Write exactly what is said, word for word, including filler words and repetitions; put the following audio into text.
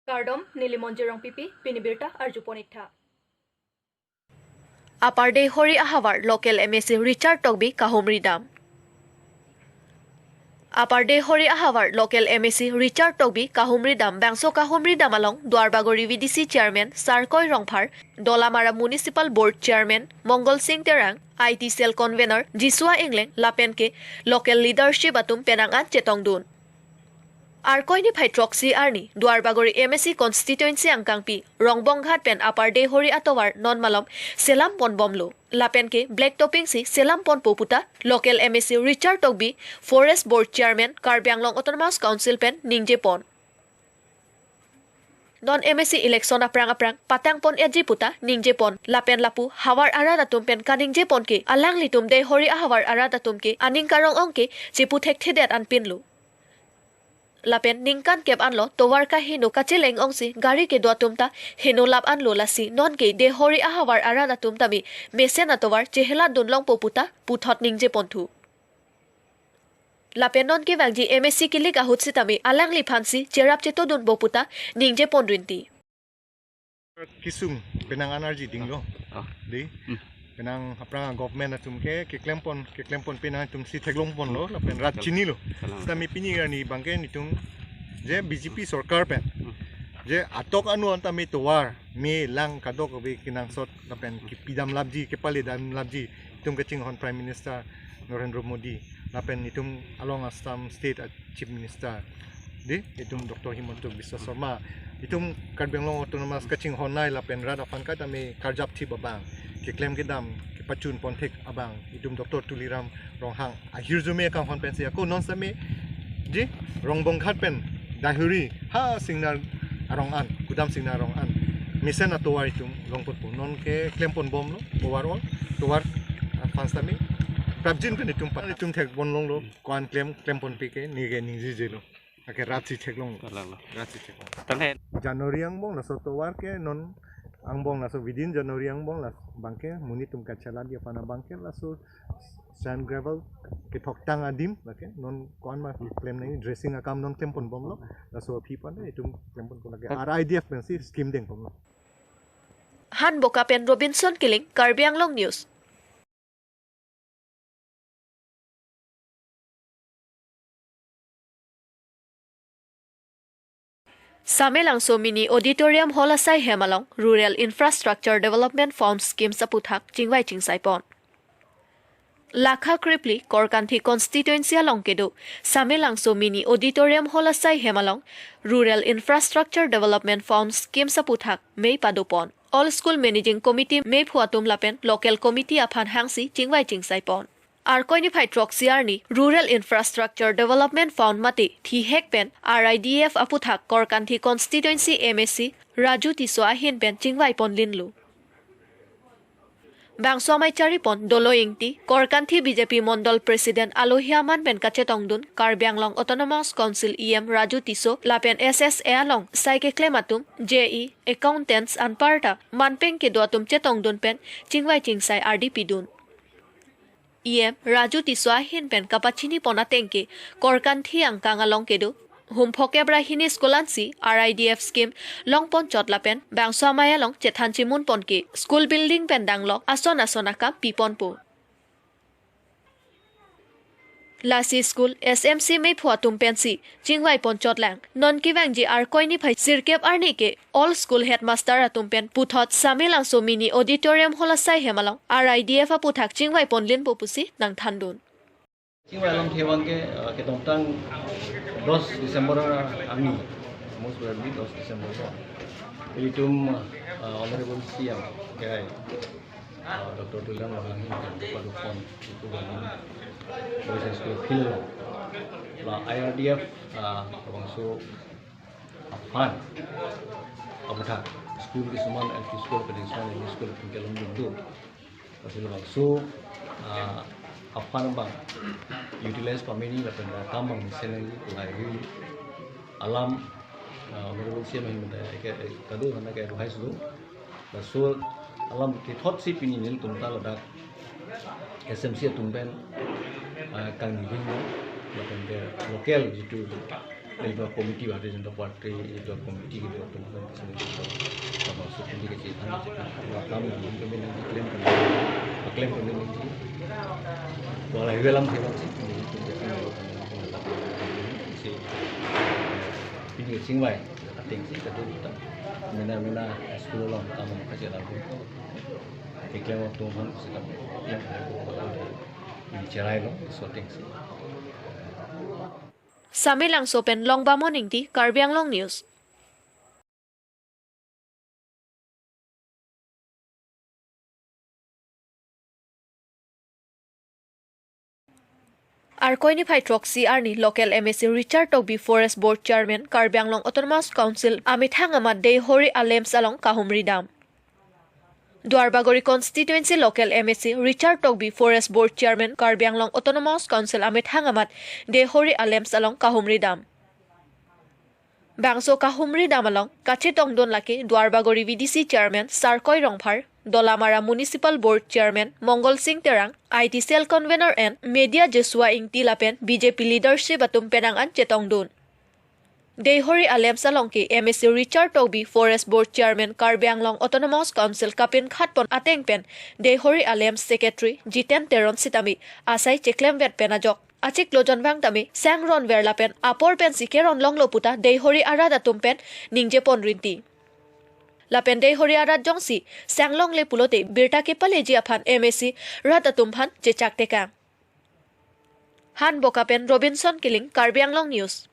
Kardom, neli Monjir Rongpipi, pini birta arjupon iktha. Upper Deihori ahavar local M A C Richard Tokbi kahumri dam. Upper Deihori ahavar local M A C Richard Tokbi kahumri dam, bangso kahumri dam along Duarbagori V D C Chairman Sarkoi Rongphar, Dolamara Municipal Board Chairman Mongol Sing Terang, I T Cell Convener Jisua Engleng lapen ke local leadership atum penang an chetongdun. Arkoi niphai throksi arni Duarbagori M A C constituency angkangpi Rongbonghat pen Upper Deihori atovar non malom selam ponbomlo. Lapen ke black topping si selam ponpo puta local M A C Richard Tokbi Forest Board Chairman Karbi Anglong Autonomous Council pen ningje pon. Non M A C election aphrang aphrang patang pon-etji puta ningje pon. Lapen lapu havar arat atum pen kaningje pon ke alanglitum Deihori ahavar arat atum ke aning karong-ong ke chepu thekthedet anpinlo. Lapen ningkan kep anlo tovar kaheno kacheleng-ongsi gari kedo atum ta heno lap anlo, lasi non ke Deihori ahavar arat atum tame mesen atovar chehelat dunlongpo puta puthot ningje ponthu. Lapen non kevangji M A C kilik ahut sitame alangliphan si cherap chetodunpo puta ningje ponrinti. Kisung penang an arji dinglo. Ah. Di. Hmm. Penang aphrang government atum ke keklem pon, keklem pon penang atum si theklong ponlo, lapen rat chinilo. Kalang. Sitame pini arni abangke netum je B J P sorkar pen. Hmm. Je atok anu an tame tovar, me lang kadokave kenangsot lapen kepidam lapji, kepale dam lapji. Netum kachinghon Prime Minister Narendra Modi, lapen netum along Assam State a Chief Minister, di, netum Doctor Himanta Biswa Sarma, netum Karbi Anglong Autonomous kachinghon nai lapen rat aphan kaitame karjap thip abang, keklem kedam kepachun ponthek abang, netum Doctor Tuliram Ronghang ahirjume akanghon pensi ako non sitame, di, Rongbonghat pen Deihori ha Singnar arong an, Gudam Singnar arong an mesen atovar netum longpotpo, non keklem ponbomlo, overall tovar aphan sitame prapjin pen netum pa, netum thek ponlonglo, ko-an klem, klem ponpe ke neke ningjejelo. Ake rat si theklong. Kalanglo. Rat si theklong. Tanghe. January angbong laso tovar ke non angbong laso within January angbong la abangke monit atum kachelatji aphan abangke laso sand gravel kethoktang adim lake non ko-an ma klem nangji, dressing akam non klem ponbomlo, laso aphi aphan netum klem ponpo lake R I D F pensi scheme dengponlo. Han Boka pen Robinson Killing, Karbi Anglong News. Samelangso Mini Auditorium Hall asai hem along Rural Infrastructure Development Fund Schemes aputhak chingvai chingsai pon. Lakha krepli Korkanthi constituency along kedo Samelangso Mini Auditorium Hall asai hem along Rural Infrastructure Development Fund Schemes aputhak mei pado pon. All School Managing Committee meiphu atum lapen local committee aphan hangsi chingvai chingsai pon. Arkoi niphai throksi arni Rural Infrastructure Development Fund mate thihek pen R I D F aputhak Korkanthi constituency M A C Raju Tisso ahin pen chingvai ponlinlo. Bangso amei chari pon Dolo Ingti, Korkanthi B J P Mondol President alohi aman pen kachetongdun Karbi Anglong Autonomous Council E M Raju Tisso lapen S S A along sai keklem atum, J E, accountants anparta manpeng kedo atum chetongdun pen chingvai chingsai ardi pidun. E M Raju Tisso ahin pen kapachini pon ateng ke Korkanthi angkang along kedo hum phokep ra hini school ansi R I D F scheme longpon chot lapen bangso amei along chethan chimun pon ke school building pen danglok ason ason akam piponpo. Lasi school S M C meiphu atum pensi chingvai pon chotlang. Non kevangji Arkoi niphai sirkep arni ke all school headmaster atum pen puthot Samelangso Mini Auditorium Hall asai hem along R I D F aputhak chingvai ponlinpo pusi nangthandun. Chingvai alamthe abangke, uh, ketongtang dos December arni, most probably dos December ko. Ilitum, uh, Honorable C M, K I, uh, Doctor Tuliram Ronghang ahin pen kepadopon ipu Boys High School field along. La I R D F, uh, labangso fund aputhak school kisuman, L P school, L P school, L P school, L P kelong dun do. Lasi labangso, ah, a-fund abang utilize pameni lapen akam abang mesen nangji lahei alam, ah, Honorable C M ahin pen ta ke, eh, kado aphan ta ke-advise do. Laso alam kethot si pini nelitum ta ladak S M C atum pen, ah, kangni ling lapen ke local jitu Eba committee, Bharatiya Janata Party eba committee kedo atum atum kesini kedo. Kabang suku di kecil anak anak anak kami yang mungkin yang diklaim kami, klaim kami ini. Walau dalam hewan sih, ini itu jadi si ini singwai, ating si kedo kita. Mena mena school long kamu kasih lagu itu. Diklaim waktu mana sih kami yang ada di cerai long, shooting sih. Samelangso pen Longbam Ingti, Karbi Anglong News. Arkoi niphai throksi arni local M A C Richard Tokbi, Forest Board Chairman, Karbi Anglong Autonomous Council amethang amat Deihori a-lamps along kahumri dam. Duarbagori Constituency Local M A C Richard Tokbi, Forest Board Chairman, Karbi Anglong Autonomous Council amethang amat Deihori a-lamps along kahumri dam. Bangso kahumri dam along kachetongdun lake Duarbagori V D C Chairman Sarkoi Rongphar, Dolamara Municipal Board Chairman Mongol Sing Terang, I T Cell Convener and Media Joshua Ingti lapen B J P leadership atum penang an chetongdun. Deihori a-lamps along ke M A C Richard Tokbi, Forest Board Chairman, Karbi Anglong Autonomous Council kapinkhatpon ateng pen Deihori a-lamps Secretary Jiten Teron sitame asai cheklemvet pen ajok achiklo jonvang tame sang ronver lapen apor pensi keron longlo puta Deihori arat atum pen ningjepon rinti. Lapen Deihori arat jongsi sang longle pulote birta kepaleji aphan M A C rat atum aphan chechak tekang. Hanboka pen Robinson Killing, Karbi Anglong News.